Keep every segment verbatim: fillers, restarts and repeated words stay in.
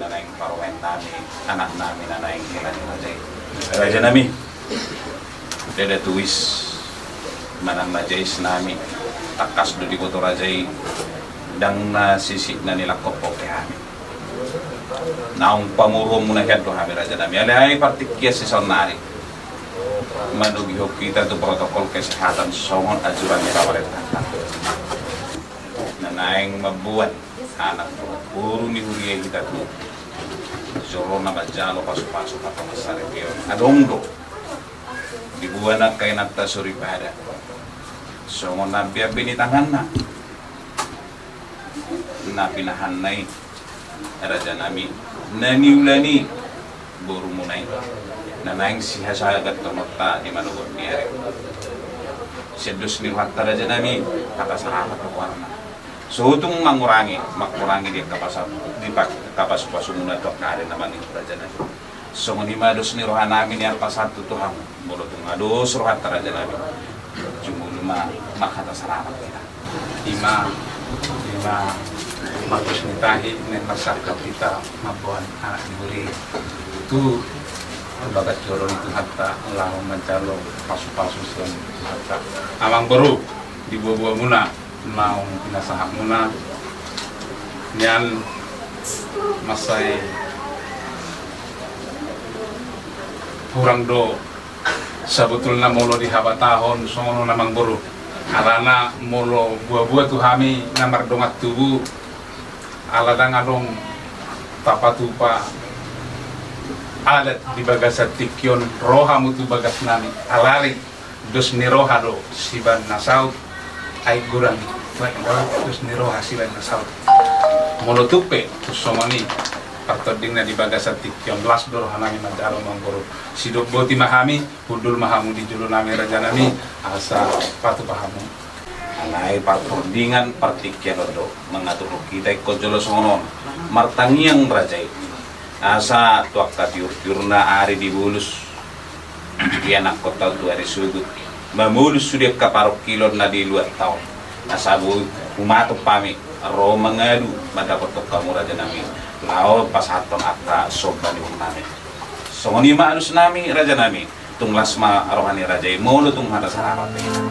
Naeng parumaen nami, anak nami na naeng hela ni raja i. Raja nami, ndada tuis manang na jais nami, tangkas do diboto raja i, ndang na sisik na nilangkop pe hami. Naung pamoruonmuna hian do hami raja nami, alai partingkian sisaonnari manogihon hita tu protokol kesehatan songon anjuran ni pamarentanta. Na naeng mamboan anak dohot boru ni huria i hita tu joro na manjalo pasupasu marga Mansaripeon. Adong do diboan angka inanta soripada songon ambeambe ni tanganna na pinahanna i, raja nami, na niula ni borumuna i, na naeng sihasahatonta di manogot ni ari. Sian dos ni rohanta raja nami, hata sarapat do goarna. So tung mangurangi, mangurangi di angka pasa-, di pa-, angka pasupasumuna tu angka ari na mangihut raja nami. Songon i ma dos ni roha nami nian pasahat tu hamu, molo tung dos rohanta raja nami, jumolo ma marhata sarapat hita. Ima, ima mardos ni tahi naeng marsangkap hita mamboan anak ni huria i tu bagas joro ni Tuhanta laho manjalo pasupasu sian Tuhanta. Amangboru, di buabuamuna naung pinasahatmuna nian, mansai hurang do sabotulna molo dihabatahon songon on amangboru. Alana molo buabua tu hami na mardongan tubu, ala ndang adong tapatupa adat di bagasan tingki on, ro hamu tu bagas nami, alai dos ni roha do sibaen na saut, ai godang, baen do dos ni roha sibaen na saut. Molo tung pe tung songon i partondingna di bagasan tingki on, las do roha nami manjalo amangboru. Sidok boti ma hami, hundul ma hamu di jolo nami raja nami, asa patupa hamu. Alai partondingan partingkian on do mangaturhon hita ingkon jolo songon on, martangiang raja i, asa tu angka tiurtiurna ari di bolus dianakhon taon tu ari sogot, mamolus sude angka parungkilon na di luatta on, asa boi humatop hami ro mangadu mandapothon hamu raja nami, laho pasahathon angka somba ni boru nami. Songon i ma alus nami raja nami, tung las ma roha ni raja i molo tung hata sarapat pe hita.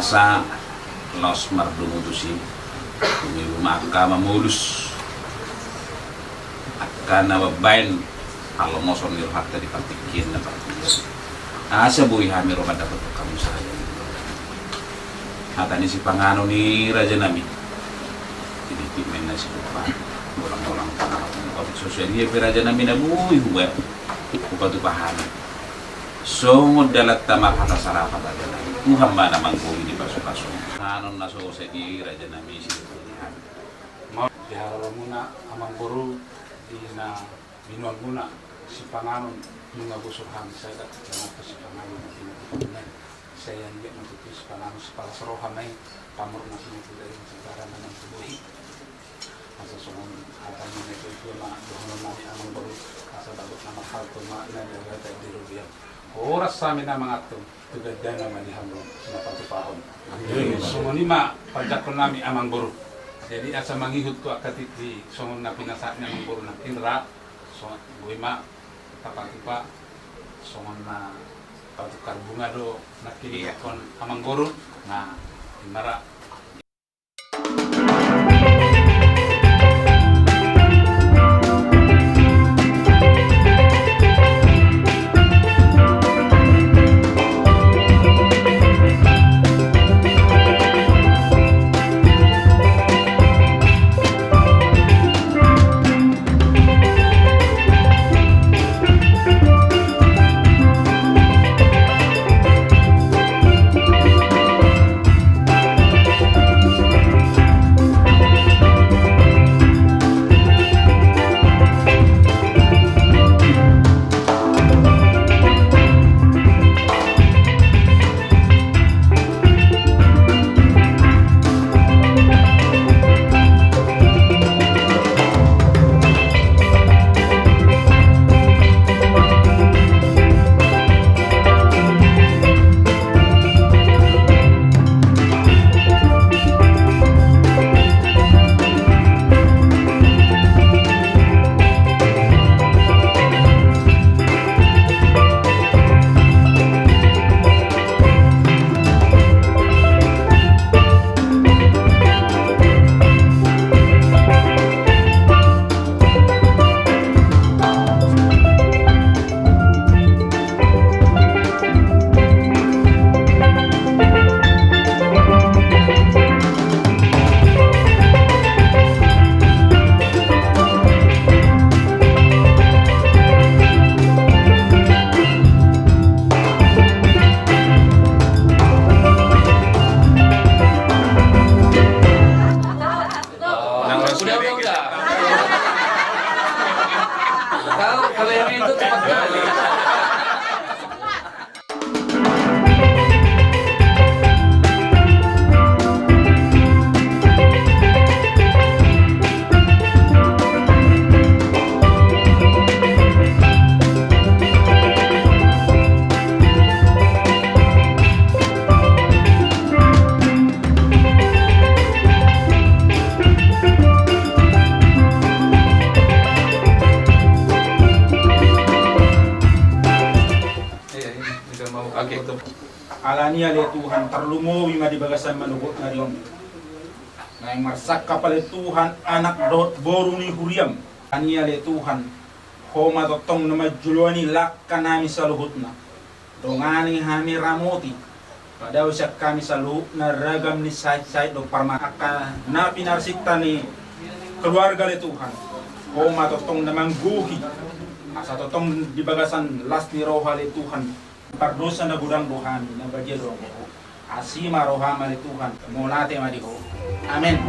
Asa laos mardomu tusi, dung i ma angka mamolus angka na mambaen halongoson ni rohanta di partingkian na parpudi on. Asa boi hami ro mandapothon hamu sahat. Hata ni sipanganon i raja nami, di timen na silupa, bolang-bolang panganon. Olo so sadia pe raja nami na boi hubaen, hupatupa hami. Songon dalanta marhata sarapat raja nami, Tuhan ma na manggohi di pasupasu. Panganon na so sadia i raja nami, silupa di hami. Di haroromuna amangboru, di na binoanmuna sipanganon, nunga bosur hami sada, nunga sipanganon na pinatupa. Sai anggiat ma tutu sipanganon sipalas roha ma i, pamurnas ma tu daging, sangkara ma nang tu bohi. Asa songon hata ni natuatua ma dohonon nami amangboru, asa bagot na marhalto ma na di agama di robean. Horas hami na mangantusi, tu gandana ma di hamu na patupahon. Amin. Songon i ma panjangkon nami, Amangboru. Jadi asa mangihut tu angka tingki songon na pinasahat ni Amangboru nangkin ra, songon i ma tapatupa, songon na patukar bunga do nangkin, iya, didokkon Amangboru. Nah, i ma ra. Udah, udah, udah. Tahu kalau yang itu cepat kali. Alani ale Tuhan, tarlumobi ma di bagasan manogotna di on naeng marsangkap ale Tuhan anak dohot boru ni huriaM. Alani ale Tuhan, Ho ma tongtong na manjoloani langka nami saluhutna. Dongani hami, ramoti, padao sian hami saluhutna ragam ni sahit-sahit dohot parma-, angka na pinarsinta ni keluarga ale Tuhan. Ho ma tongtong na manggohi, asa tongtong di bagasan las ni roha ale Tuhan. Pardosa na godang do hami, na badia do Ho. Asi ma rohaM ale Tuhan, mauliate ma di Ho. Amen.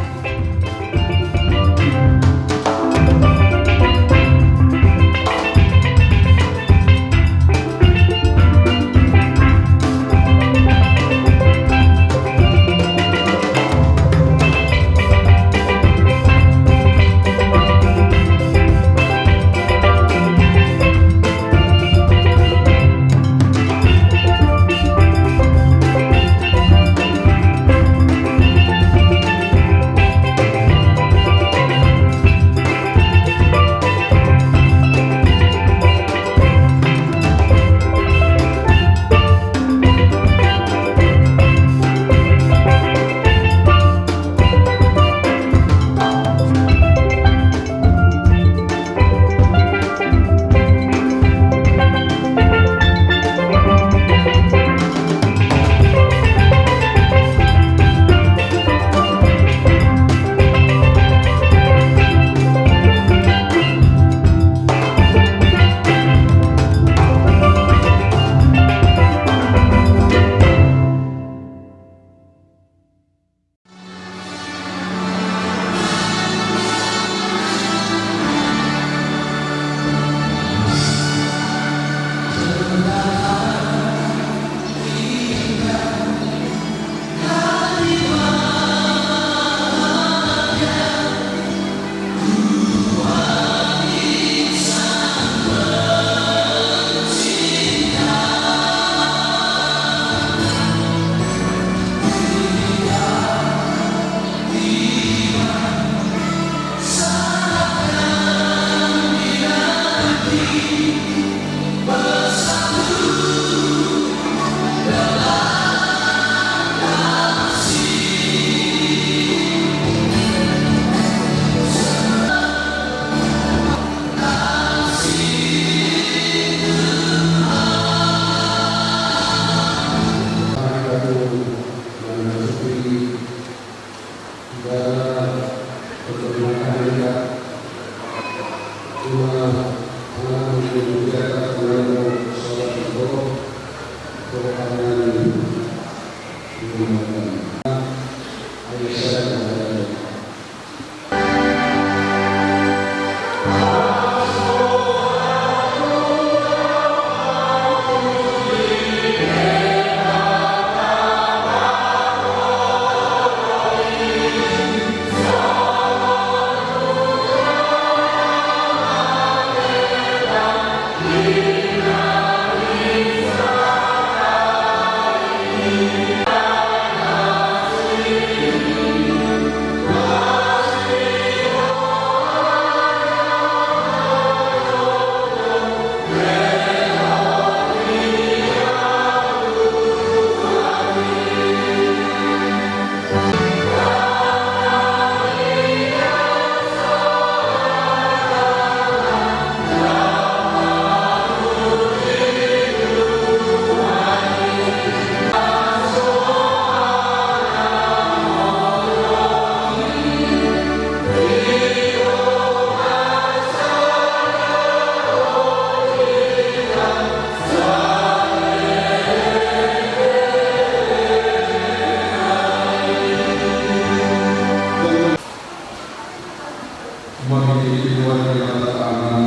Marhite keluarga Debata Ama,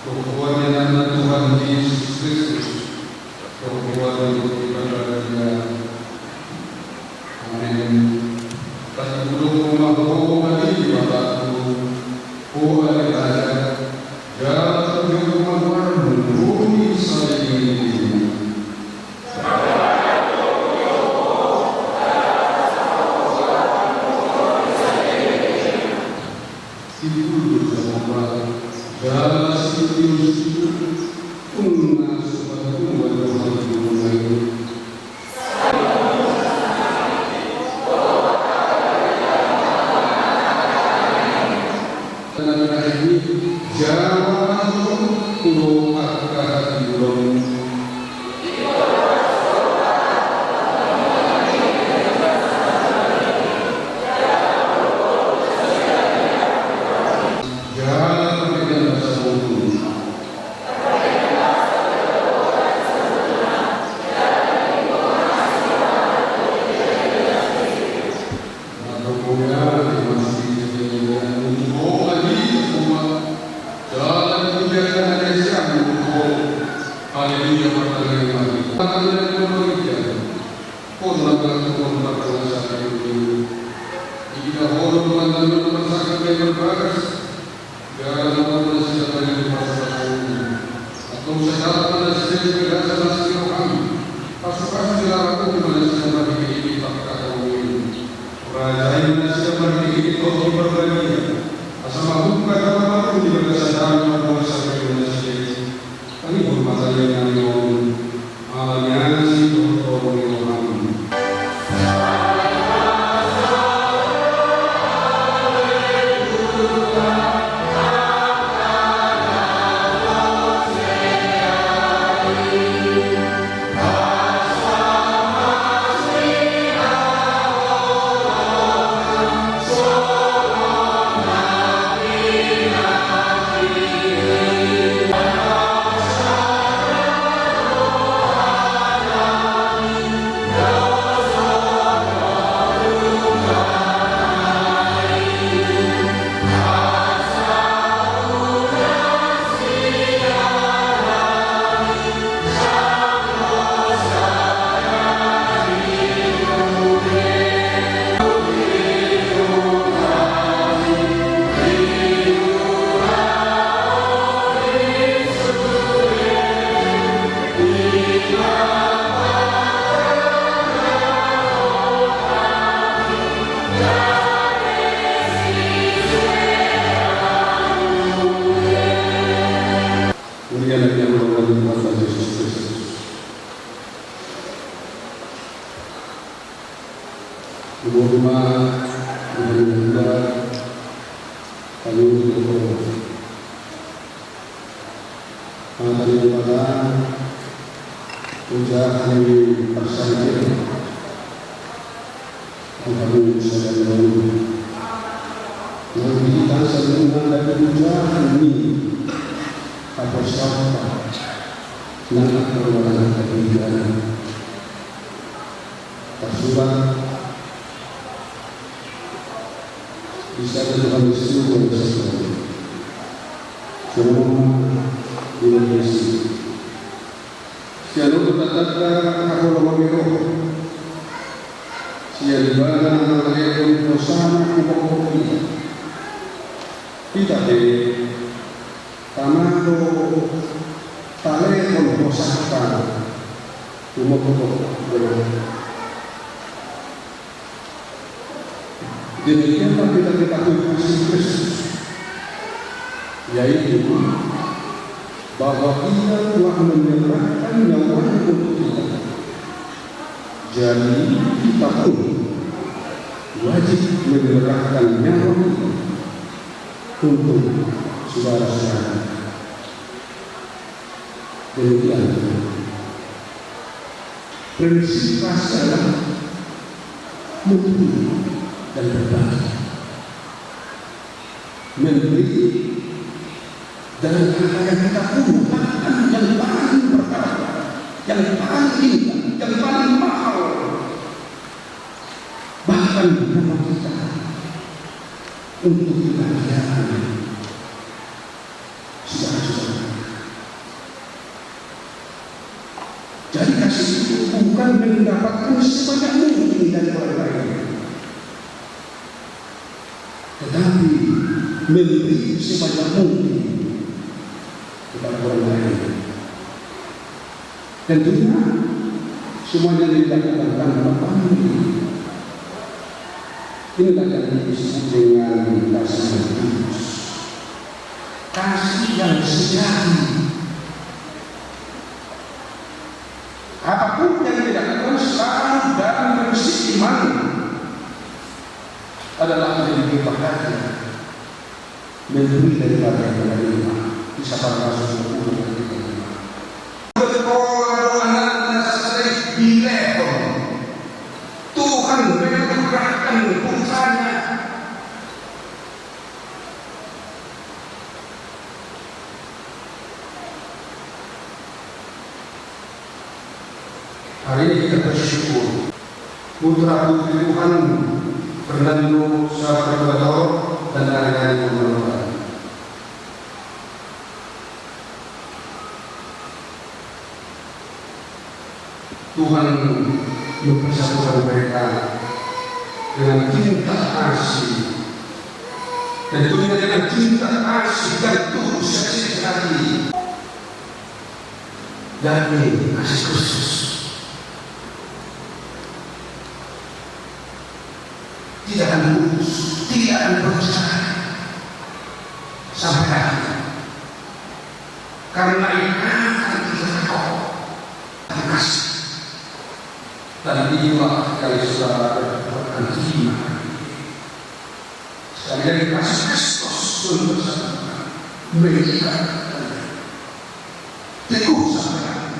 dohot goar ni Anakna Tuhan Jesus Kristus, dohot goar ni Tondi Parbadia. Amen. Tarpuji ma ho ale Debata, ho ale Raja, jala tarpuji ma goarmu, ho di saleleng ni lelengmu. Sipuldu Jahowa, jala sipuldu nunga so patua do hangoluan. Jala angka hatiuron. Haleluya, martangiang ma hita. Haleluya, martangiang ma hita. Ho na martuhor markuasa, haleluya. Ididah ho do pantangiang parsangkap na marbagas. Jala na tong nasida bani pasu-pasu. Antong sangkap ma nasida di bagasan asi ni roham. Pasu-pasu jala rapu ma nasida marhite-hite pangkataion. Rajai ma nasida marhite-hite Tondi Parbadia. Asa mamungka jala marungu di bagasan Dame na markuasa bani nasida i. Tangianghon ma tangiang nami on, ala ni asi dohot toru ni roham. Mulian ni Tuhan Jesus Kristus. Umur rumah, dengan muda, kami untuk Mata ni Debata, puja hami parsaripeon. Tuhan, sadari on nang hita saluhutna mandapot puja hami, apostel, nang angka ruaran hami. Tarsurat di sada Johannes tiga ayat satu. Songon i ma disi. Sian on do tatanda haholongan ni roha. Sian ibana na mangalehon hosana hubotohon i. Hita pe tama do talehon hosanta hubotohon. Demikianlah kita ketahui kasih Kristus, yaitu bahwa Ia telah menyerahkan nyawanya untuk kita. Jadi, kita pun wajib menyerahkan nyawa kita untuk saudara-saudara. Demikian. Prinsip kasih adalah memberi dan berbagi. Memberi dan apa yang kita punya, bahkan yang paling berharga, yang paling indah, yang paling mahal, bahkan nyawa kita untuk kita biarkan. Saudara-saudara. Jadi kasih itu bukan mendapatkan sebanyak mungkin dari orang lain, tetapi memberi sebanyak mungkin kepada orang lain. Tentunya semuanya dilakukan tanpa pamrih. Inilah yang disebut dengan kasih yang tulus. Kasih yang sejati. Apapun yang dilakukan selalu dalam prinsip iman adalah lebih bahagia memberi daripada menerima. Kisah Para Rasul sepuluh ayat tiga puluh lima. Berdoa doa nasa dilehon. Tuhan menganugerahkan putranya. Hari ini kita bersyukur. Putra putri Tuhan, Fernando Sabar Bator dan Aryani Purnawan. Tuhan mempersatukan mereka dengan cinta kasih. Tentunya dengan cinta kasih dan tulus hati. Dame kasih Kristus tidak akan putus, tidak akan berpisah sampai akhir. Karena ikatan itu kokoh dan kasih. Dan inilah yang saudara dapatkan, terima. Sekali lagi, kasih Kristus untuk satu mengikat teguh sampai akhir.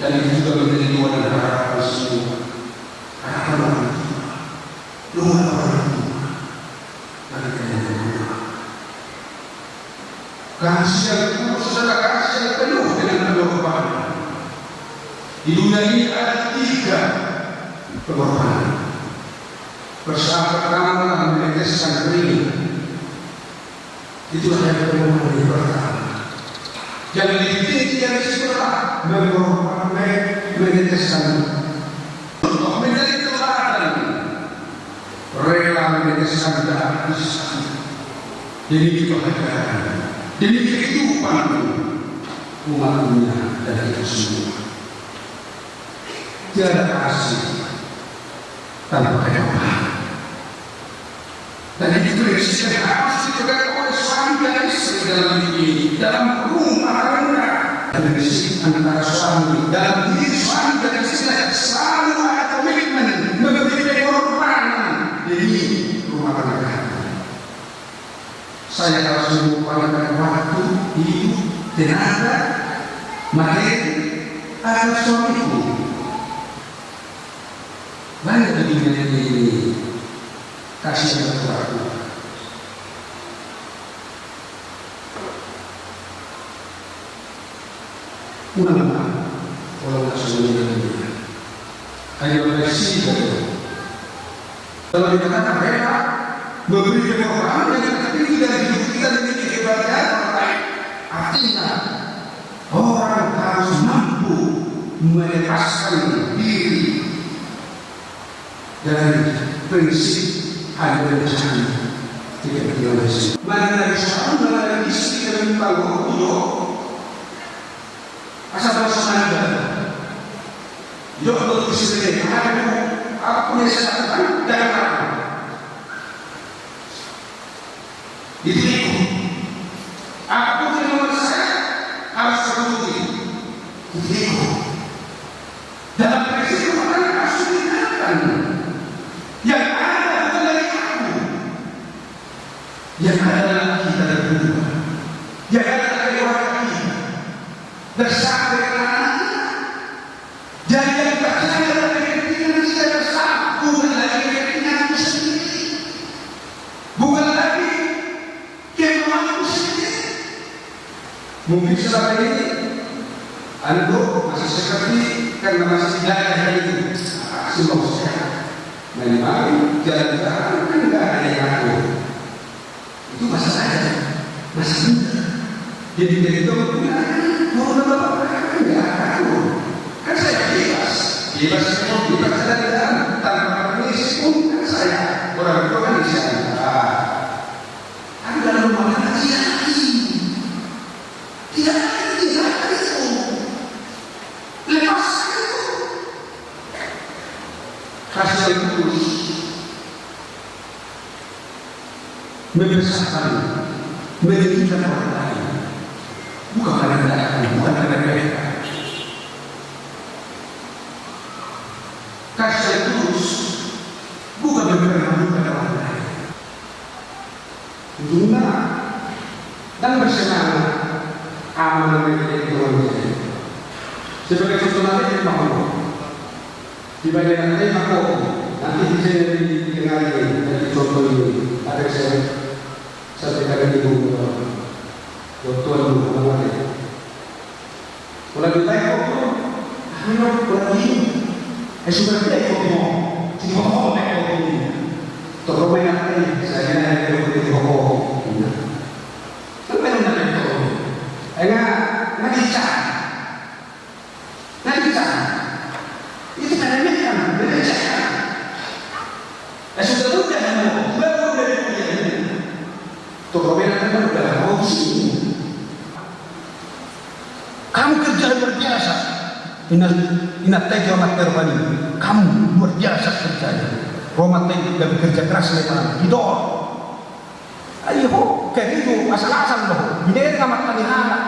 Dan itu juga menjadi doa dan harapan semua. Harapan orang tua, doa orang tua. Mari kita berdoa. Kasih yang tulus adalah kasih yang penuh dengan pengorbanan. Di dunia ini ada tiga pengorbanan. Persahabat pertama adalah meneteskan keringat. Itulah yang pengorbanan yang pertama. Yang lebih tinggi dari situ adalah mengorbankan, meneteskan. Untuk menjadi teladan. Rela meneteskan darah Kristus demi kebahagiaan, demi kehidupan umatnya dan kita semua. Tiada kasih tanpa kecolaan. Dan itu prinsip yang harus dipegang oleh suami dan istri dalam hidup ini, dalam rumah tangga. Prinsip antara suami, dalam diri suami dan istri selalu ada komitmen memberi pengorbanan demi rumah tangga. Saya harus mengorbankan waktu, hidup, tenaga, materi agar suamiku. Banyak di dunia ini kasih yang berkurang. Unang ma, unang ma songon i. Ayo, Kalau dikatakan rela memberi pengorbanan yang tertinggi dari hidup kita demi kebahagiaan orang lain, artinya orang harus mampu melepaskan diri dari prinsip hanya mencari kepentingan diri sendiri. Mana dari sana, mana dari isi, dari panggung, asa bangsa mana? Yo, betul sendiri. Aku punya kesempatan dan aku. Itu itu. Apapun yang nomor saya harus terpenuhi. Itu itu. Dalam prinsip rumah tangga harus ditinggalkan. Yang ada bukan dari aku. Yang ada adalah kita berdua. Yang ada adalah keluarga kita. Bersama dengan anak-anak. Jadi yang terjadi adalah kepentingan kita bersama, bukan lagi kepentinganku sendiri. Bukan lagi kemauanku sendiri. Mungkin selama ini, anu, masih seperti, karena masih tidak ada itu. Masih mau sehat. Memang jalan-jalan kan nggak ada yang ngatur. Itu masa saja, masa muda. Jadi dari itu aku bilang, "Mau nggak apa-apa, nggak apa-apa." Kan saya bebas, bebas semua, bebas jalan-jalan, tanpa permisi pun kan saya orang tua kan bisa. Ah. Tapi dalam rumah tangga tidak ada. Tidak ada, tidak ada itu. Lepaskan itu. Kasih yang tulus. Membesarkan, meninggikan orang lain. Bukan merendahkan, bukan meremehkan. Kasih yang tulus, bukan mempermalukan orang lain. Ujungna, dan bersemangat, aman menjadi Tuhan. Sebagai contoh nanti, Pak Guru. Di bagian nanti, Pak Guru, nanti bisa jadi didengar ini, dari contoh ini, ada saya sampaikan ini, Bu, buat Tuhan, Bu, Bang Made. Pola ditaek kopi, anu, pola di, eh, sudah dia kopi mo, jadi kopi mo, kopi ini. Toko main apa ini? Saya nanya dia kopi, kopi. Kan main apa itu? Eh, nggak, nggak bisa. Nggak bisa. Itu kan remeh kan, remeh kan. Eh, sudah, sudah, sudah, sudah, sudah. Toko main apa udah mau sini. Kamu kerja luar biasa. Inna, inna taitu amat terpani. Kamu luar biasa kerjanya. Roman taitu gabe kerja keras lepanan. Gitu. Ayo ho, kayak gitu, asal-asal loh. Ini kan amat tani anak.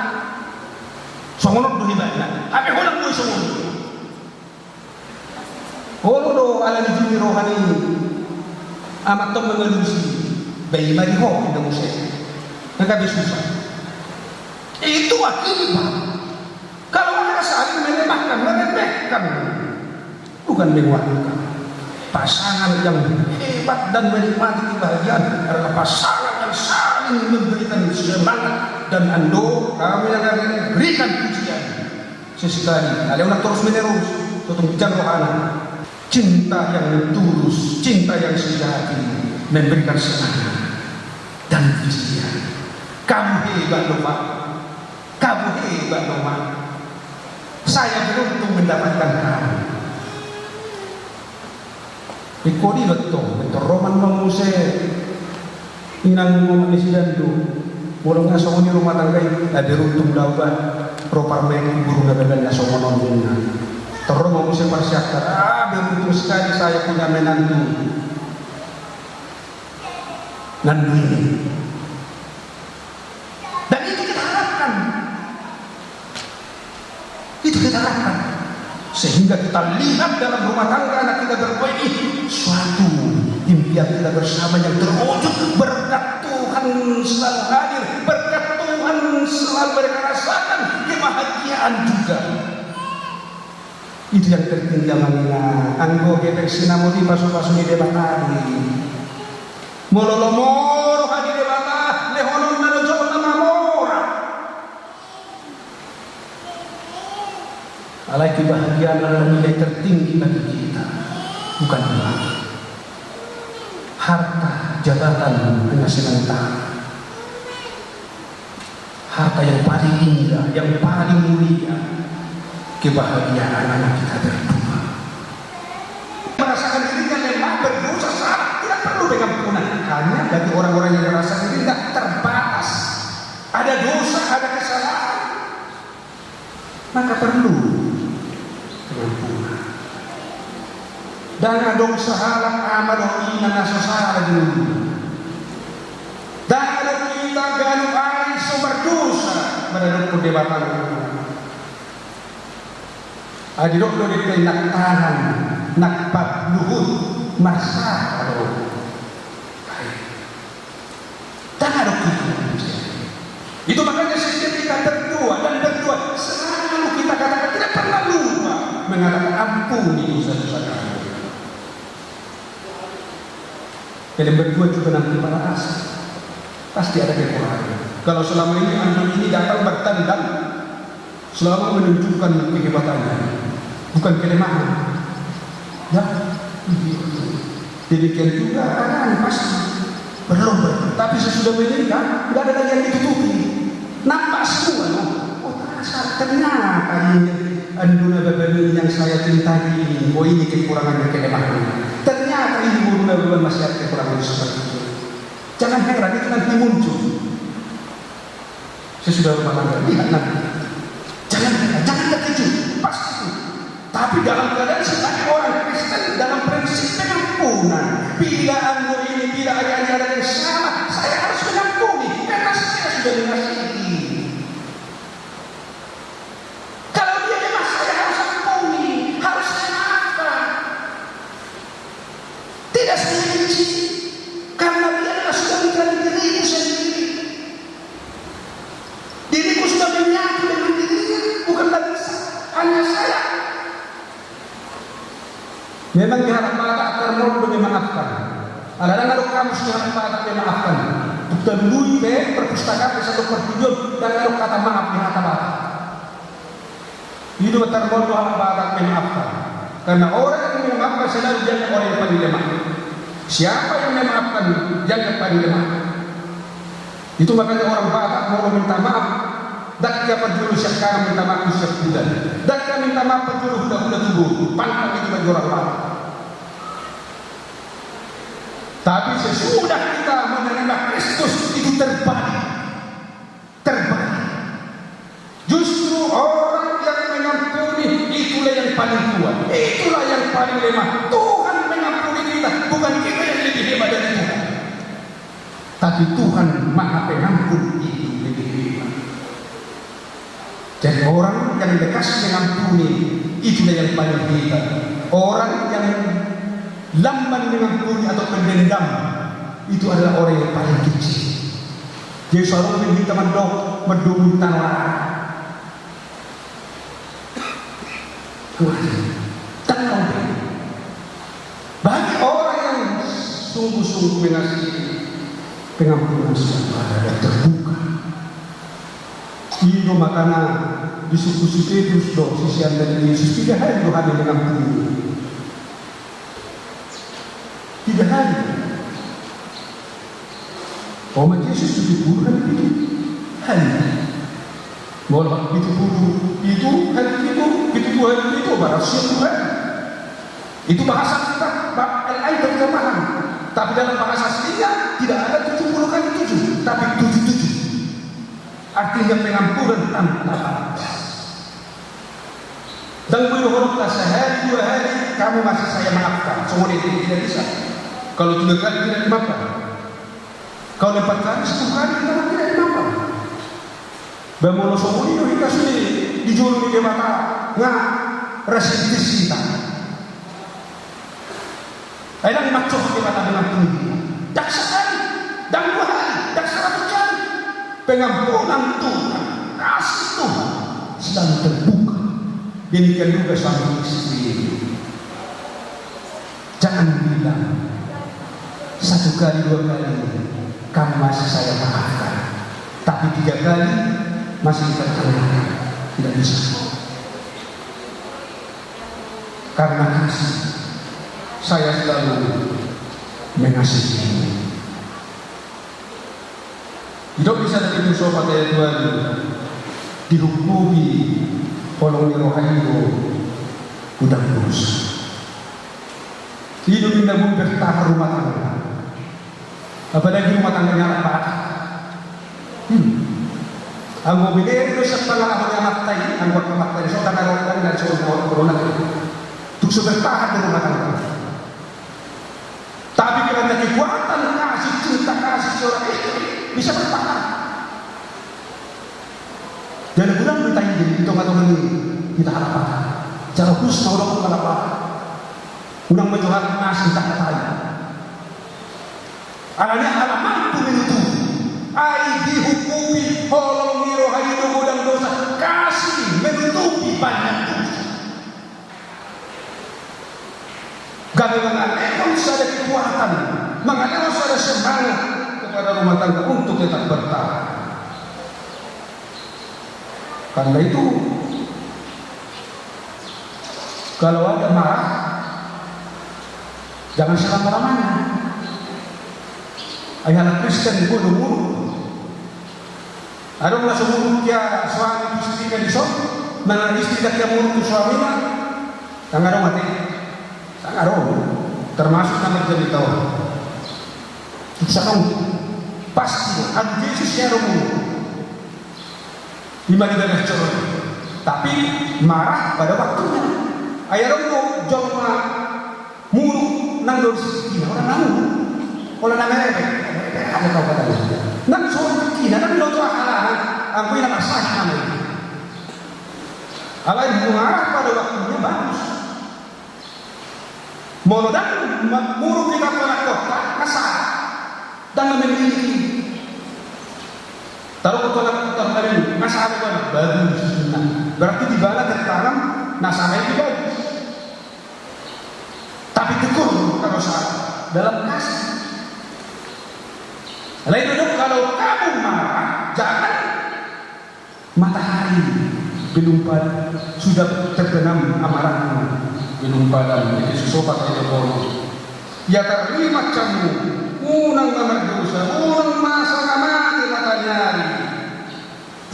Songon on do ibaratna. Tapi holan do songon on. Olo do ala ni jui ni roha ni. Amat tong mengalusi. Bai mari ho, inda muse. Nggak bisa susah. Itu akibat. Kalau ada saling melemahkan, meremehkan, bukan menguatkan. Pasangan yang hebat dan menikmati kebahagiaan adalah pasangan yang saling memberikan semangat dan ando, kamu yang ada ini, berikan pujian. Sesekali, alai unang terus menerus, tutung bicara rohana. Cinta yang tulus, cinta yang sejati memberikan semangat dan pujian. Kamu hebat loh, Pak. Kamu hebat loh, Mak. Saya beruntung mendapatkan kamu. Ingkon i do tong, ingkon ro ma muse inang ni si Dandu. Molo nga songon i rumah tangga i, na beruntung do au ba, ro parmaen i guru na badan na songon on ninna. Ro ma muse parsiajar, ah, beruntung sekali saya punya menantu. Nandu ini. Dan itu kita harapkan. Itu kita harapkan. Sehingga kita lihat dalam rumah tangga anak kita berbaik, suatu impian kita bersama yang terwujud berkat Tuhan selalu hadir, berkat Tuhan selalu mereka rasakan kebahagiaan juga. Itu yang tertinggi amang inang. Anggo hepeng sinamot i pasu-pasu ni Debata do i. Molo lomo roha ni Debata, lehononna do jolma mamora. Alai kebahagiaan adalah nilai tertinggi bagi kita. Bukan doa. Harta, jabatan, hanya sementara. Harta yang paling indah, yang paling mulia, kebahagiaan anak kita berdua. Merasakan dirinya lemah, berdosa, salah, tidak perlu pengampunan. Hanya bagi orang-orang yang merasa dirinya terbatas, ada dosa, ada kesalahan, maka perlu pengampunan. Ndang adong sahalak ama dohot ina na so sala di ngoluna. Ndang adong hita ganup ari so mardosa maradophon Debata. Ai didok do dengke, nang tangan nang paluhut marsala do. Tangan do kita. Itu makanya setiap kita berdoa dan berdoa, selalu kita katakan, tidak pernah lupa mengatakan, "Ampuni dosa-dosa kami." Dalam berdoa juga nanti para asli pasti ada kekurangan. Kalau selama ini anduk ini datang bertandang, selalu menunjukkan kehebatannya, bukan kelemahan. Ya, iya. Demikian juga anak-anak pasti berlomba. Tapi sesudah menikah, nggak ada lagi yang ditutupi. Nampak semua, no? Oh, terasa, ternyata ini andona baban ini yang saya cintai ini. Oh, ini kekurangannya, kelemahannya. Ternyata ini andona baban masih ada kekurangan seperti itu. Jangan heran, itu nanti muncul. Sesudah rumah tangga, lihat nanti. Jangan, jangan terkejut, pasti. Tapi dalam keadaan sebagai orang Kristen, dalam prinsip pengampunan, bila anduk ini, bila adik-adik ada yang salah, saya harus mengampuni, karena saya sudah mengasihi. Kalau dia lemah, saya harus ampuni, harus saya maafkan. Tidak saya benci, karena dia adalah sudah menjadi diriku sendiri. Diriku sudah menyatu dengan dirinya, bukan lagi sa-, hanya saya. Memang di halak Batak tarmor do memaafkan. Alana nunga adong kamus di halak Batak memaafkan. Tung talului pe perpustakaan di satu pertujuan, ndang adong kata maaf di hata Batak. I do tarmor do halak Batak memaafkan. Karena orang yang memaafkan selalu dianggap orang yang paling lemah. Siapa yang memaafkan dianggap paling lemah. Itu makanya orang Batak molo minta maaf, ndang ia parjolo sian kanan minta maaf tu siampudan. Ndang ia minta maaf parjolo hulahula tu boru. Pantang itu bagi orang Batak. Tapi sesudah kita menerima Kristus, itu terbalik. Terbalik. Justru orang yang mengampuni, itulah yang paling kuat, itulah yang paling lemah. Tuhan mengampuni kita, bukan kita yang lebih hebat dari Tuhan. Tapi Tuhan Maha Pengampun itu lebih hebat. Jadi, orang yang lekas mengampuni, itulah yang paling hebat. Orang yang lamban mengampuni atau pendendam, itu adalah orang yang paling kecil. Jadi, so adong be hita mandok, mandok tano. Tenang. Bagi orang yang sungguh-sungguh mengasihi, pengampunan sudah ada dan terbuka. I do makana disungkun si Petrus do, sisean ni Jesus, piga hali do hami mengampuni? Piga hali? Oma Jesus tujuh puluh hali pitu hali. Molo pitu puluh pitu hali pitu, pitu puluh hali pitu, berarti sepuluh hali. Itu bahasa kita, ba-, L I terjemahan. Tapi dalam bahasa aslinya tidak ada tujuh puluh kali tujuh, tapi tujuh tujuh. Artinya pengampunan tanpa batas. Ndang boi dohonon sahali dua hali, kamu masih saya maafkan. Songon i, tidak bisa. Kalau tiga kali tidak dimaafkan. Kalau empat kali, sepuluh kali, kita tidak dimaafkan. Ba molo songon i do hita sude di jolo ni Debata, nga rasa di hita. Ai ndang mancohot Debata pengampun. Ndang sahali, ndang dua hali, ndang saratus hali. Pengampunan Tuhan, kasih Tuhan selalu terbuka. Demikian juga suami istri. Jangan bilang satu kali, dua kali, kamu masih saya maafkan. Tapi tiga kali masih dipertanyakan. Tidak bisa. Karena kasih. Saya selalu mengasihimu. Didok di sada Petrus opat ayat dua, dihukumi holong ni roha i do godang dosa. I do ninna boi bertahan rumah tangga. Apalagi rumah tangga ni anak bangso. Hmm. Anggo bere do sian pangalaho ni amanta i, anggo amanta i so, tangga do, tangga do, so, tangga do, tangga do. Tung so bertahan di rumah tangga. Tapi karena kekuatan kasih, cinta kasih seorang istri, bisa bertahan. Jadi godang do taida di tongatonga ni hita halak Batak. Jala khusus ma hudok halak Batak. Unang ma jo halak na asing, tangkas taida. Alani ala mampu menutupi. Ai dihukumi holong ni roha i do godang dosa, kasih menutupi banyak dosa. Gabe mangalehon sada kekuatan, mangalehon sada semangat kepada rumah tangga untuk tetap bertahan. Karena itu, kalau ada marah, jangan selama-lamanya. Ai halak Kristen boi do muruk. Adong na so muruk ia suami tu istrina dison, manang istri ndang ia muruk tu suamina, ndang adong ate. Ndang adong. Termasuk na marjamitahon. Bisa dong. Pasti. Alu Jesus ia do muruk. Ima di dalam coro. Tapi marah pada waktunya. Ai adong do jolma muruk nang dison, holan na muruk, holan na merepet. Ada kau kata dia. Nang so kina nang do tu akal, anggo i na masalah nama. Alai marah pada waktunya bagus. Molo ndang ma-, muruk hita tu anak kota, masalah. Ndang memiliki. Taruh tu anak kota tadi, masalah, bagus. Nah, berarti di bala tertanam, nah, sama itu bagus. Tapi tegur kalau salah dalam kasih. Lain duduk kalau kamu marah, jangan matahari belum pad-, sudah terbenam amarahmu belum padam. Efesus opat ayat dua puluh. Ia tarlimat kamu, unang ma mardosa, unang ma sanga mate mataniari.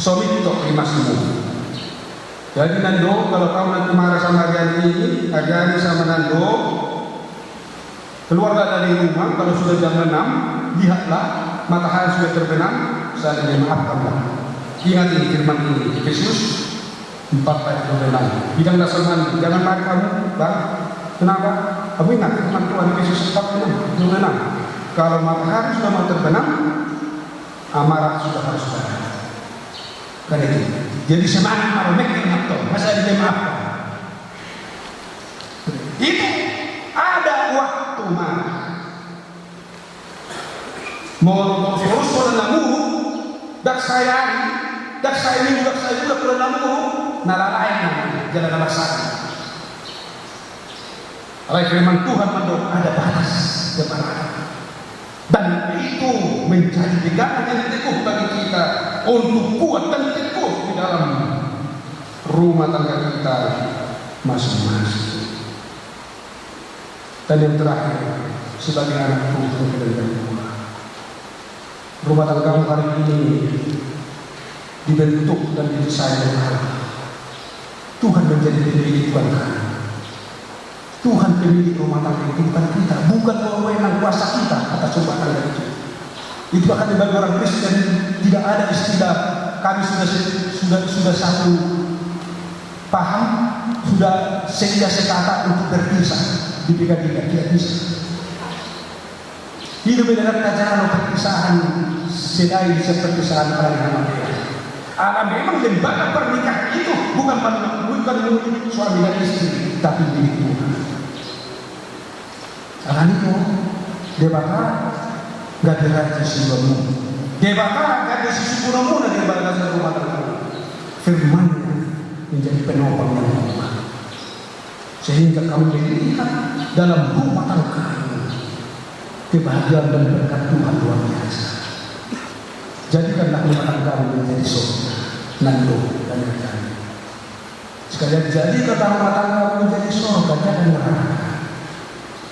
Somintok rimasmu. Jadi nando, kalau kamu nanti marah sama Adriani ini, Adriani sama Nando, keluarlah dari rumah, kalau sudah jam enam, lihatlah matahari sudah terbenam, saling memaafkanlah. Ingat ini firman ini, Efesus empat ayat dua puluh enam. Bilang dah sama, jangan marah kamu, Bang. Kenapa? Kamu ingat firman Tuhan, Efesus empat ayat dua puluh enam. Kalau matahari sudah mau terbenam, amarah sudah harus padam. Kan itu. Jadi semangat maromek yang ngatur. Masa dia maafkan? Itu ada waktu marah. Molo terus holan na muruk, ndang sae ari, ndang sae minggu, ndang sae bulan, holan na muruk, na lalaen nama, jala na basar. Alai firman Tuhan mandok ada batas kemarah. Dan itu menjadi pegangan yang teguh bagi kita untuk kuat dan teguh di dalam rumah tangga kita masing-masing. Dan yang terakhir, sebagai anak Tuhan dan Tuhan, rumah tanggamu hari ini dibentuk dan didesain oleh Allah. Tuhan menjadi pemilik, bukan kami. Tuhan pemilik rumah tangga itu, bukan kita. Bukan wewenang kuasa kita atas rumah tangga itu. Itu bahkan bagi orang Kristen tidak ada istilah kami sudah se-, sudah, sudah satu paham, sudah seia sekata untuk berpisah. Di P K K tidak, tidak bisa. Hidup ini adalah perpisahan, sedai seperpisahan orang yang mati. Ala memang lembaga pernikahan itu bukan, bukan milik suami dan istri, tapi milik Tuhan. Alani i, Debata gabe raja siluanmu. Debata gabe sisungkunonmuna di bagasan rumah tanggamu. Firman-Nya menjadi penopang yang kuat. Sehingga kamu melihat dalam rumah tanggamu kebahagiaan dan berkat Tuhan luar biasa. Jadikanlah rumah tanggamu menjadi surga. Nando dan Adriani. Sekalian, jadikanlah rumah tanggamu menjadi surga, jangan neraka.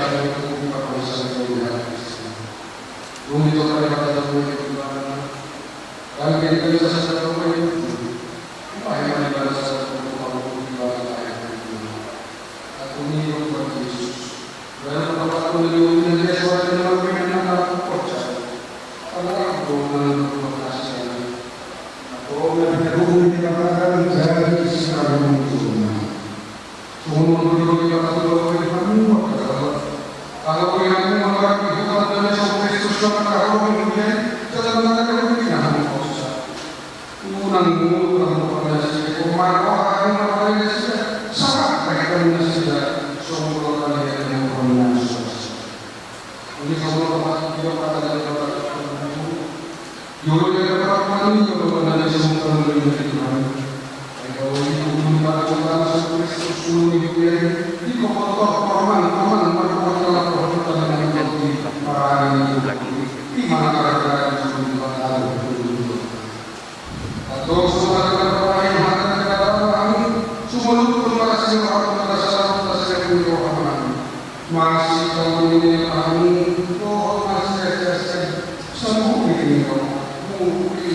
Debata yang hukum apa yang saya lihat. Bumi kota Debata yang hukum apa? Dan kita bisa sadar bahwa itu. Apa yang Debata sadar bahwa hukum Debata yang hukum. Aku ni Tuhan Yesus. Lalu Bapa aku ni hukum yang dia suara yang hukum yang aku percaya. Karena aku mengenal Tuhan kasih. Aku mengenal hukum yang Debata dan jadi sekarang hukum. Masih kamu ini kami, oh masih, masih, saluhut ini.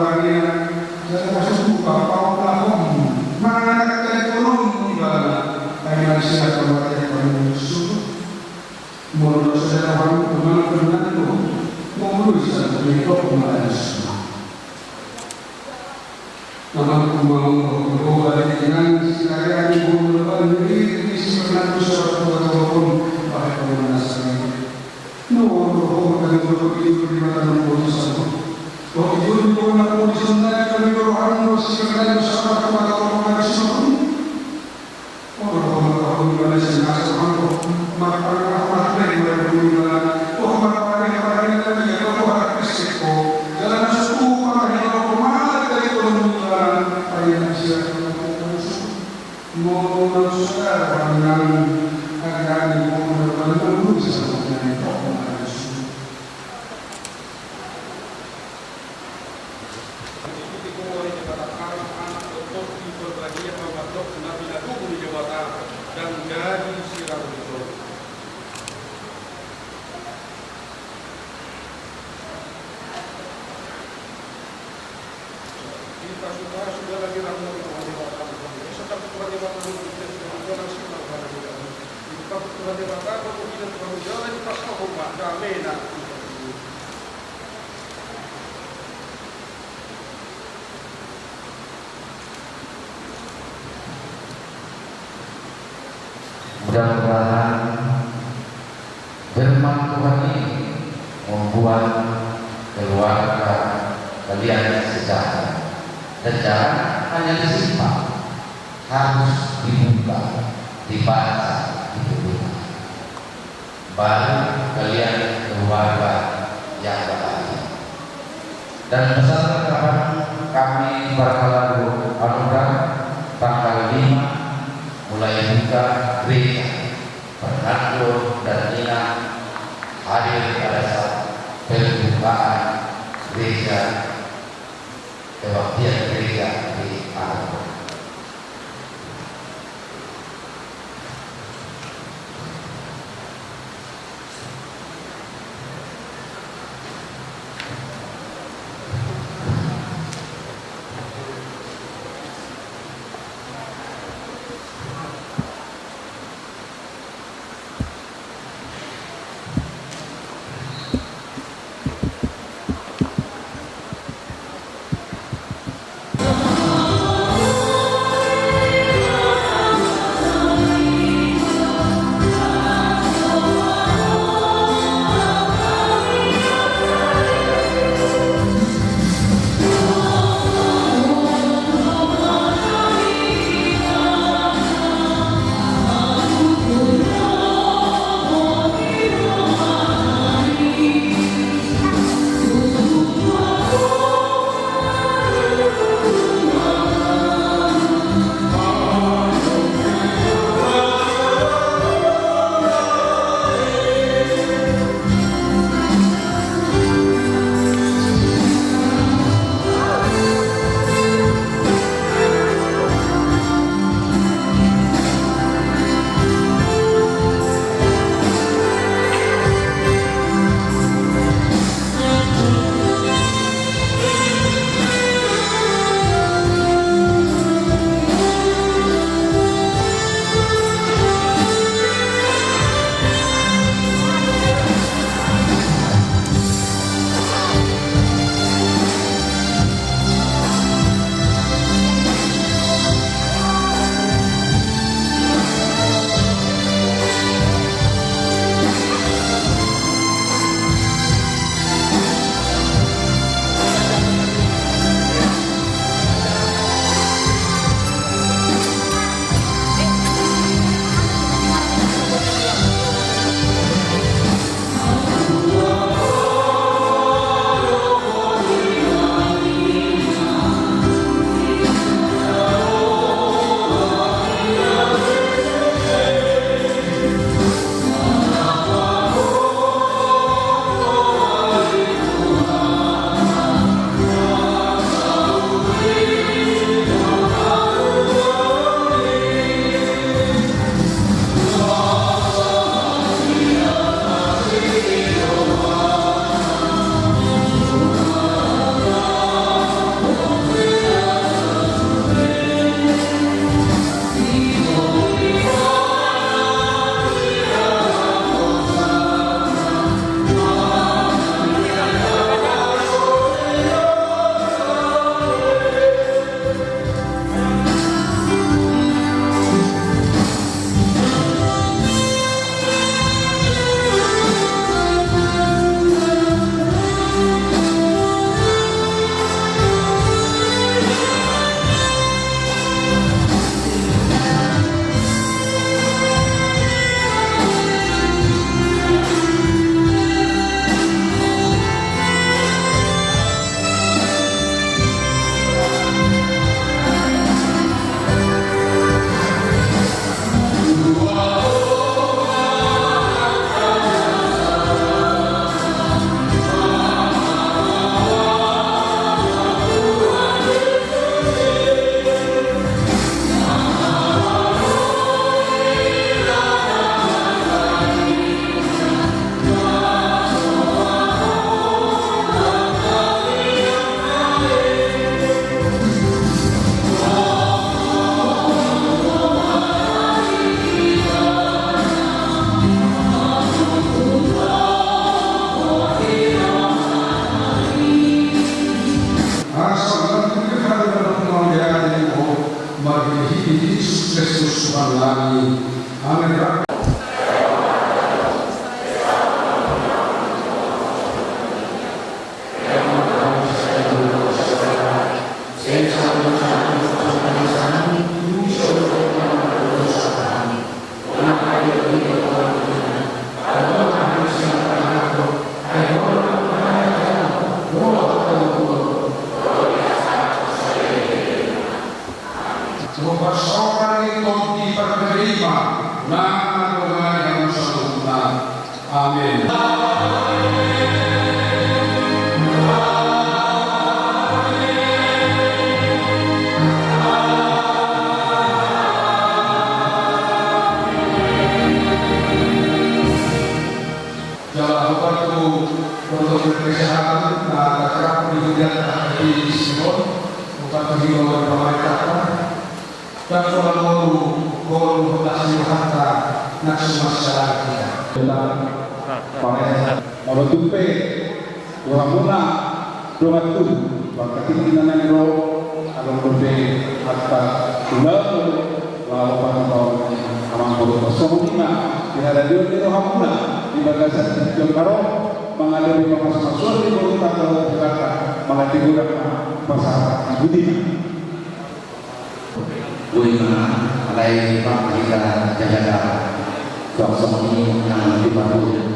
parangena, jala na so tupa paulahon manang na tadingkononmu ibana, ai na sian hamatean panunjuk surgo. Molo na so denggan roham, manang denggan do, molo i sandok, dok ma alusna. Amang, amang, amang, amang, amang, Ikuti ho ari Debata, Anak, dohot Tondi, berbahagia ma mandok na pinaluhut ni Debata dan jadi sirang ni jolma. Dipasupasu jala dirahmati Tuhan Debata. Bisa takut Tuhan Debata, Tuhan Debata, Tuhan Debata, Tuhan Debata, Tuhan Debata, Tuhan Debata. Mudah-mudahan firman Tuhan ini membuat keluarga kalian sejahtera. Dan jangan hanya disimpan, harus dibuka, dibaca, dipergunakan. Baru kalian keluarga yang bahagia. Dan pesan tanggapan kami, para pelaku anugerah, tanggal lima mulai buka gereja. Fernando dan Nina hadir pada saat pembukaan gereja, kebaktian gereja di Anom. Kristus Tuhan nami. Amen. Rupa sora ni tondi parmenerima, nang na dongani hamu saluhutna. Amen. Jala hubantu protokol kesehatan na tarapot di hudianta di Simon, hubantu himbauan pamarentanta. Ndang pola ngolu, ngolu huta si Tuhanta, nang suman sialan hita. Molo tung pe rohamuna dongan tubu, bangka tingki na naeng ro, adong dope angka ulaon laho pangalaho amang boru. Songon i ma di haradeon ni rohamuna di bagasan tingki on na ro, mangadopi pamasumasu ni boru tangga boru tangga, mangadopi godang ma pasahat di budi. Boi ma, alai bangka hita jaga-jaga. Suang songon i nang di parhuri.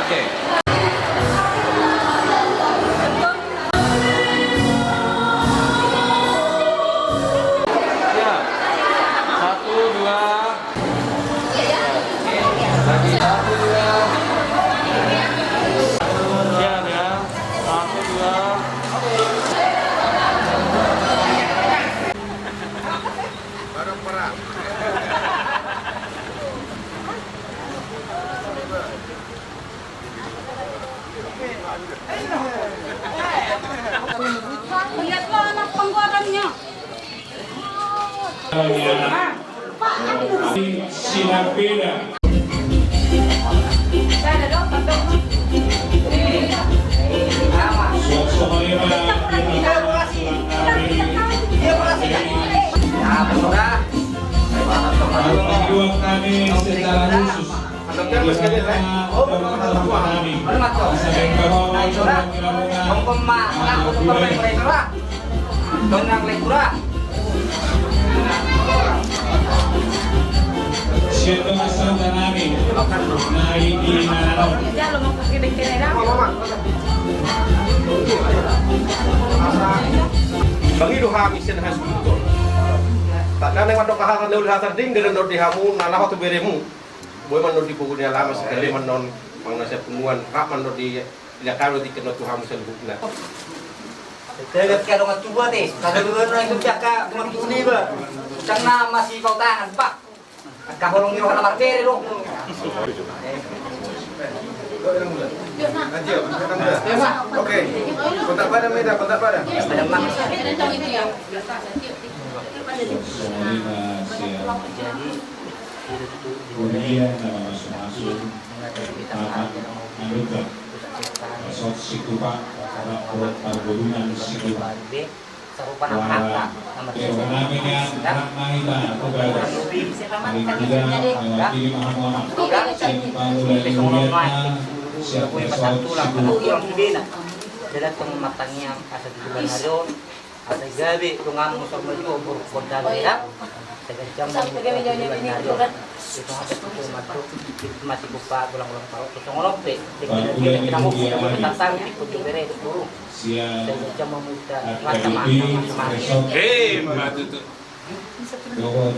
Oke. Ya. Satu, dua. Siap ya. Satu, dua. Lihatlah anak penggorannya. Sinapeda. Kami secara khusus. Mangido hami sian hasuhuton. Tanda na mandok hata na uli hata ding, denggan do di hamu na laho tu beremu. Boi mandok di pogu ni alaman, sekali mandok manang na sian punguan, rap mandok di, di kami di kena tu hamu saluhutna. Tegas ka dongan tubu ate, kada dulu na itu jaka dongan tubu liba. Cang na masih bau tangan, Pak. Angka holong ni rohana marbere do. Oke. Kontak badan, Meda, kontak badan. Kemudian nama masuk-masuk, anak anugerah, Resort Sikupa, Rakyat Parborunan Sikupa. Sarupa na marangka, na marsusun. Kurang lebih, mewakili mahamuama. Siap, siap, siap. Gue patang tulang, anak tulang tu dena. Dia datang matangiang, asa di bulan hari on, asa gabe, donganmu sama juga, umur kota daerah. Tegas jam, umur kota daerah. Itu ada tuh, masuk, itu masih buka, ulang-ulang parok, songon on pe. Dia kira-kira kita mau, kita mau, kita tahu, itu bere, itu burung. Sian H K B P Resort. Eh, ma tutu. Dohot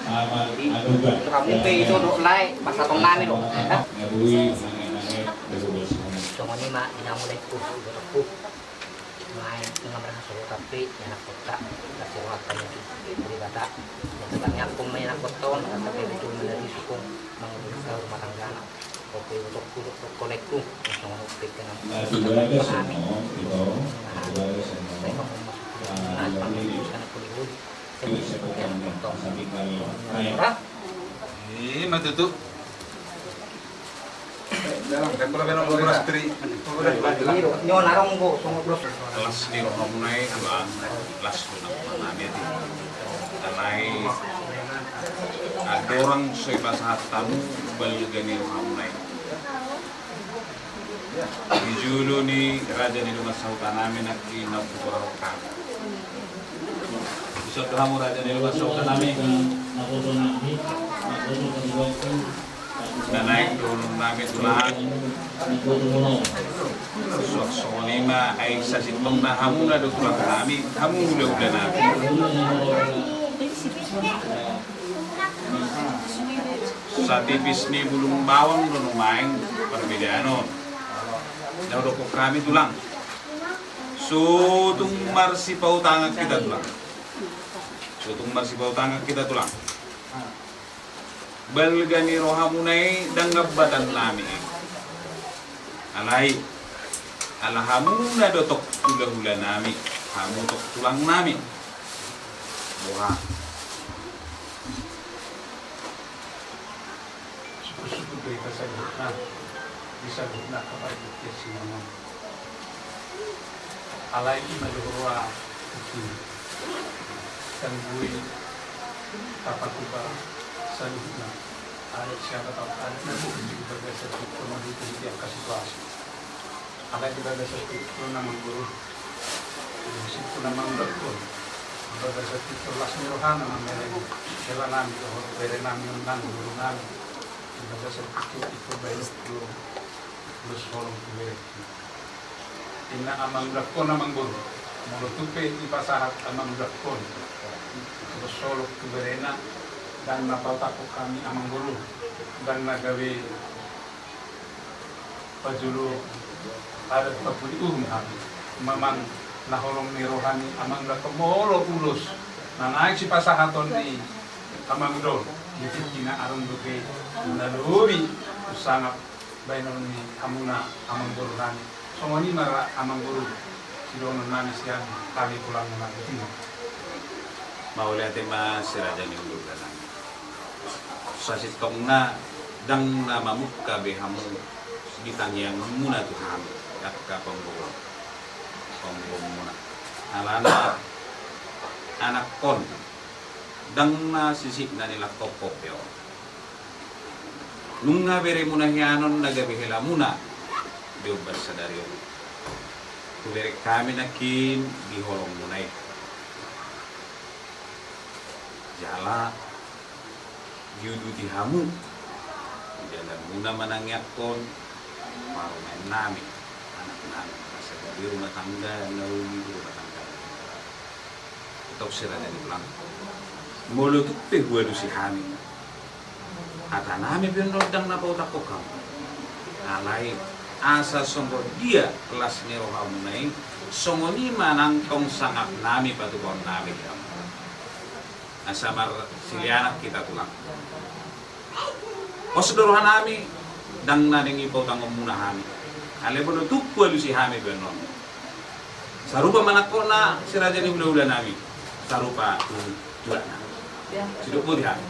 Aman Anugrah. Hamu pe ito do lae, pasahaton nami do. Ngabui, nangek, nangek, dohot. Songon i ma, ina mulai ku, dohot ku. Mai, nunga merasa solo tapi, ya anak kota, kasih rohat kami di Debata. Ya, tapi aku main anak kota, tapi betul menjadi sukung, mangurus rumah tanggana. Oke, untuk kuruk kolekku, yang sama oke kenal. Nah, tiba ada semua, gitu. Nah, tiba ada semua. Saya mau masuk ke sana, pun dulu. Saya bisa bukan tong. Sampai kali. Nah, eh, mati tuh. Dalam, kan pernah bilang beras tri. Ini, Ro, nyo narong, Bo, songo beras. Las ni rohamuna i, Tulang, las tu nami ate. Alai andorang so dipasahat hamu balga ni rohamuna i. Di jolo ni raja ni dongan sahuta nami nangkin na huboto hami. Dison do hamu raja ni dongan sahuta nami. Na naeng dohonon nami Tulang. Suang songon i ma, ai sasintongna hamuna do Tulang nami, hamu hulahula nami. Satipis ni bulung bawang do nuaeng parbedaan on. Na hudokkon hami Tulang. So tung marsipahutangan hita Tulang. So tung marsipahutangan hita Tulang. Balga ni rohamuna i ndang hambatan nami i. Alai, ala hamuna do tok hulahula nami, hamu tok tulang nami. Boha. Sukur-sukur do hita saluhutna, di saluhutna kabar bukti sinamon. Alai ima do roha bukti. Tanggui tapatupa saluhutna. Adat siapa tahu adat na bukti di bagasan hukum di angka situasi. Alai di bagasan hukum na manggoru. Hukum na manggoru. Di bagasan hukum las ni rohana mamereng. Hela nami dohot bere nami nang guru nami. Di bagasan hukum itu baik dulu. Terus holong tu bere. Inna amang udakkon amang boru. Molo tung pe dipasahat amang udakkon. Terus holong tu berena. Ndang na pautakkon hami amang boru. Ndang na gabe pajolo adat papudi uhum hami. Memang na holong ni roha ni amang udakkon molo ulos. Na naeng sipasahaton ni amang udakkon. Di tingki na adong dope na lobi sangap. Baenon ni hamuna amang boru nami. Songon i ma ra amang boru. Sidohonon nami sian hami tulang nami. Mauliate ma si raja ni hulahula nami. Sasintongna ndang na mamungka be hamu di tangiangmuna tu hami. Angka panggogo. Panggogo muna. Alana anakkon. Ndang na sisip na nilangkop be on. Nunga beremuna hianon na gabe helamuna di ombar sadari on. Hubereng hami nangkin di holongmuna i. Jala diuduti hamu di dalanmuna manangiangkon parumaen nami, anak nami, asa gabe rumah tangga na uli, rumah tangga na uli. Tong sira jadi pulang. Molo tung pe hualusi hami, hatanami pe on ndang na pautakhon hamu. Alai asa songon dia las ni rohamuna i, songon i ma nang tong sangapnami patupaonnami di hamu. Asa marsilianan hita tulang. Pos do rohanami, ndang na denggan pautangkonmuna hami. Alai molo tung hualusi hami pe on, sarupa ma nangkokna si raja ni hulahulanami, sarupa tu tuanna. Sidok boti hami.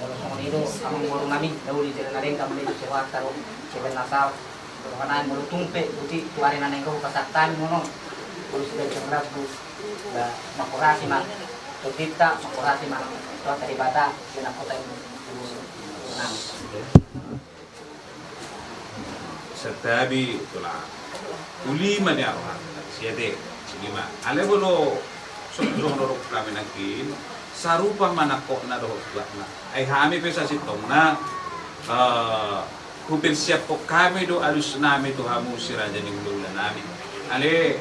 Molo songon i do amangborunami, na uli jala na denggan ma i tu si rohanta do, sian na saut. Rohanami molo tung pe boti tu ari na naeng ro pasahat hami molo, molo sudah jam rabu. Ba, mangkorasi ma tondinta, mangkorasi ma Tuhanta Debata, di na kota i. Santabi tulang. Uli ma nian rohanta, sia te. Uli ma. Alai molo songon songon dohot hami nangkin, sarupa ma nangkokna dohot tuanna. Ai hami pe sasintongna, eh, hupersiaphon hami do alusnami tu hamu si raja ni hulahulanami. Alai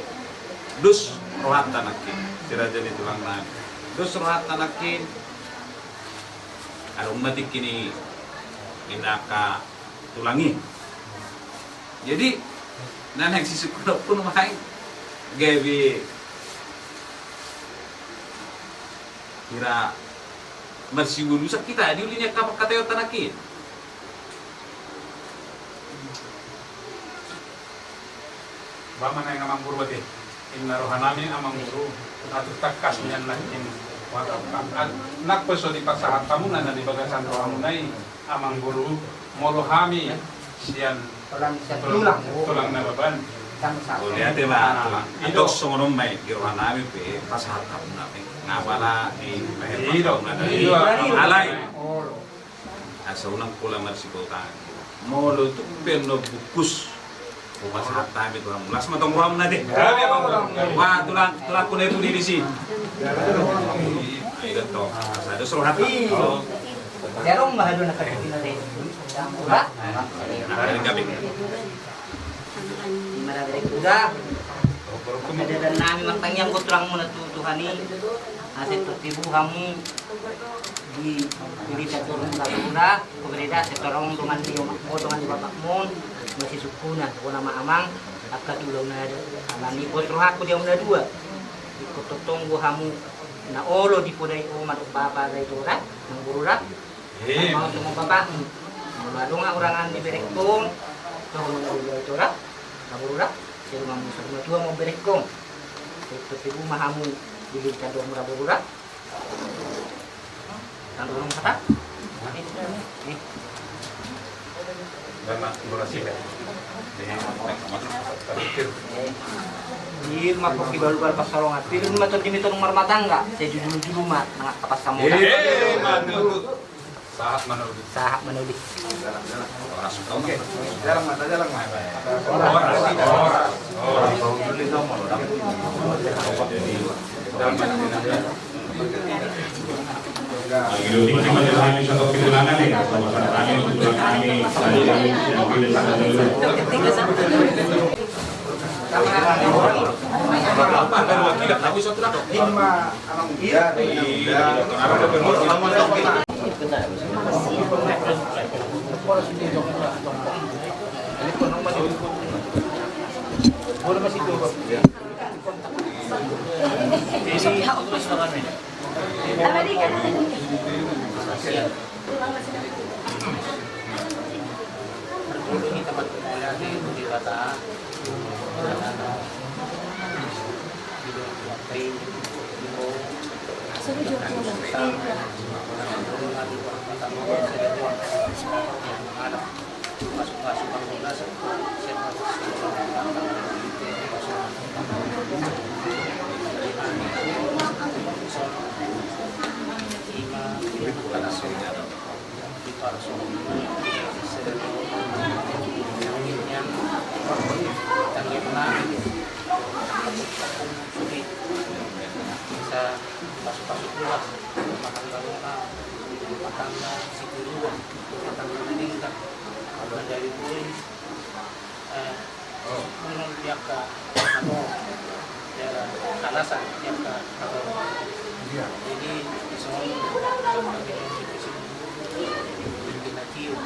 dos rohanta nangkin, si raja ni tulangnami. Dos rohanta nangkin. Adong ma tingki ni angka tulang i. Jadi na naeng sisungkunonku nuaeng gabe hira marsiualusan hita di uli ni angka pangkataionta nangkin. Ba ma naeng amangboru ate. Inna rohanami amangboru, atu tangkas nian nangkin. Nangkin pe so dipasahat hamuna na di bagasan rohamuna i amangboru, molo hami sian tulang, tulang Nababan. Mauliate ma tulang. Antong songon on ma i di rohanami pe pasahat hamuna pe. Nga pala di pasahat hamuna na i. Alai asa unang pola marsipahutangan. Molo tung pe na bungkus, hupasahat hami tu hamu. Las ma tong rohamuna ate. Wah, tulang, tulangku na i tu di disi. Ai da tong. Asa dos rohanta. Jarong ma haduan na kadipina ate. Nah, dari kami. Ima da berek uda. Padadan nami martangiang do tulang muna tu Tuhan i. Asa tortibu hamu di, di tator muna. Pembereda setorong dongan ni omak, dongan ni bapakmon, masisungkunan bona ma amang, angka tulang na ada. Alani pos rohangku di hamu na dua. Ingkon tongtong do hamu na olo dipodai omak dohot bapa da i tora, nang boru da. Mau songon bapakmu. Molo adong hahurangan di berekkon, songon na dua i tora, nang boru da. Sai donganmu saur matua ma berekkon. Sai tortibu ma hamu di lintang dohot muna boru da. Tanggung hata? Di rumah kopi balu-balu pas salongan. Pilih rumah tuan demi tuan rumah tangga. Saya jujur-jujur rumah nangka pas sama. Sahat manoli. Sahat manoli. Oke. Jalan mata, jalan mata. Tangga Sitirua, tangga Maningga, tangga Jawiboi, eh, Sukunon di angka, anu, daerah Kalasan di angka, anu. Jadi, di sana, kami di sini, di Pinatio.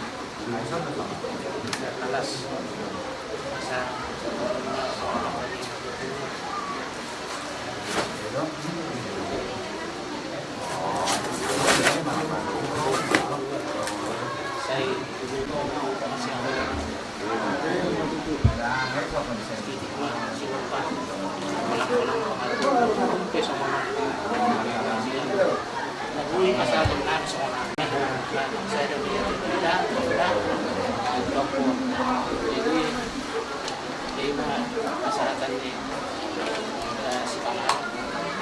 Jadi, ima pasahaton ni, eh, si Pala,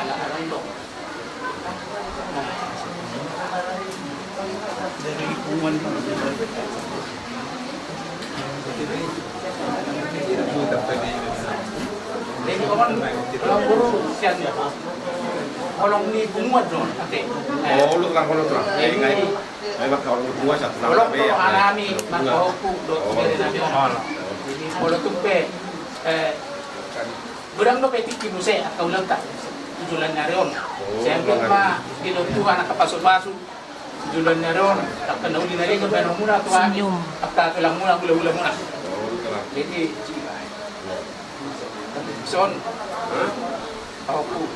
ala arondok. Nah, dari lingkungan. Jadi, on, kalau guru, sian, kalau ni bunga dong, oke. Oh, lu terang, lu terang. Jadi, jadi, memang kalau bunga satu nama. Kalau, ya, kalau alami, maka aku, dok, oh, dari nabi on. Jadi, kalau tuh pe, eh, godang dope tingki muse angka ulaonta tu joloan ni ari on. Oh, sai anggiat ma didok Tuhan angka pasupasu tu joloan ni ari on, angka na uli na denggan bahenonmuna tu hami, angka tulangmuna, hulahulamuna. Oh, gitu lah. Jadi, son, aku,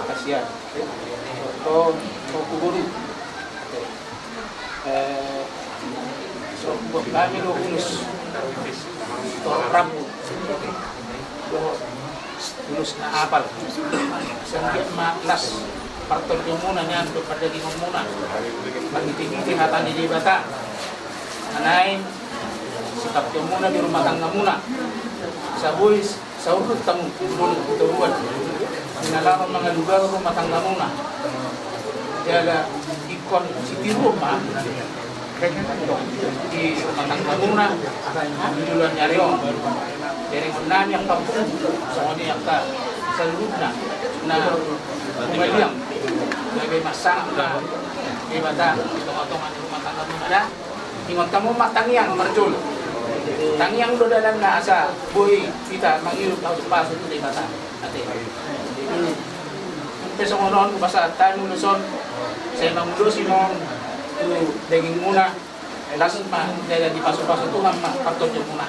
kasihan. Oh, aku guru. Eh, so, buat kami do ulos. Tor rambu. Do ulos na apal. Sai anggiat ma las partondion muna nian dohot pardagingon muna. Marhitehite hata ni Debata. Na naeng sitangkihon muna di rumah tangga muna. Sabois Saurut tamu, molo tu toruan. Di na laho mangalugalu rumah tanggamuna. Jala ingkon sitiruon ma di rumah tanggamuna. Di joloan ni ari on. Jadi, nami angka pung, songon i angka saluhutna. Na, maliang. Gabe mansangap ma Debata di tongatonga ni rumah tanggamuna da. Ingot hamu ma tangiang marjolo. Tangiang do dalanna asa boi hita mangido pasupasu tu Debata. Ate. Pe songon on, hupasahat hami ulos on, sai mangulosi ma on tu dagingmuna, las ma jala dipasupasu Tuhan ma partondianmuna.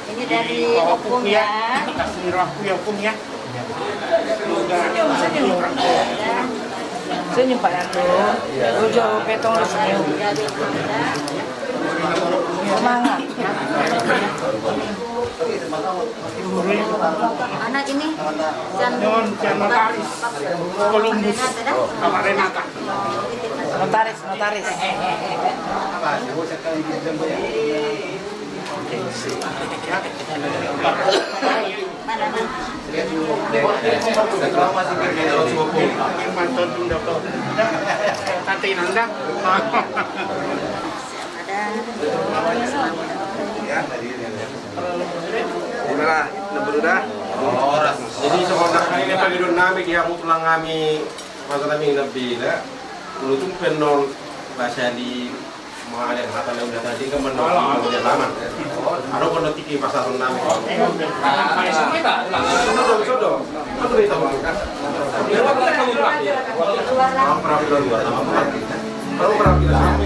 Ini dari opung ya. Kasih rohku ya, opung ya. Senyum, senyum. Senyum, Pak Yanto. Ojo petong, senyum. Semangat. Anak ini, Jan, Jan Notaris Columbus, Bapak Renata. Notaris, notaris. Ada. Udah lah, nembur udah. Jadi, sekolah kami ini, Pak Lidun, nami, dia, aku tulang kami, masa kami nggak beda. Dulu tuh penon bahasa di mana, mata yang udah tadi kan, menon, udah lama. Ada pun nanti kipas satu nami. Sudah, sudah. Apa berita, Bang? Orang pernah bilang dua, sama Bupati. Kalau pernah bilang,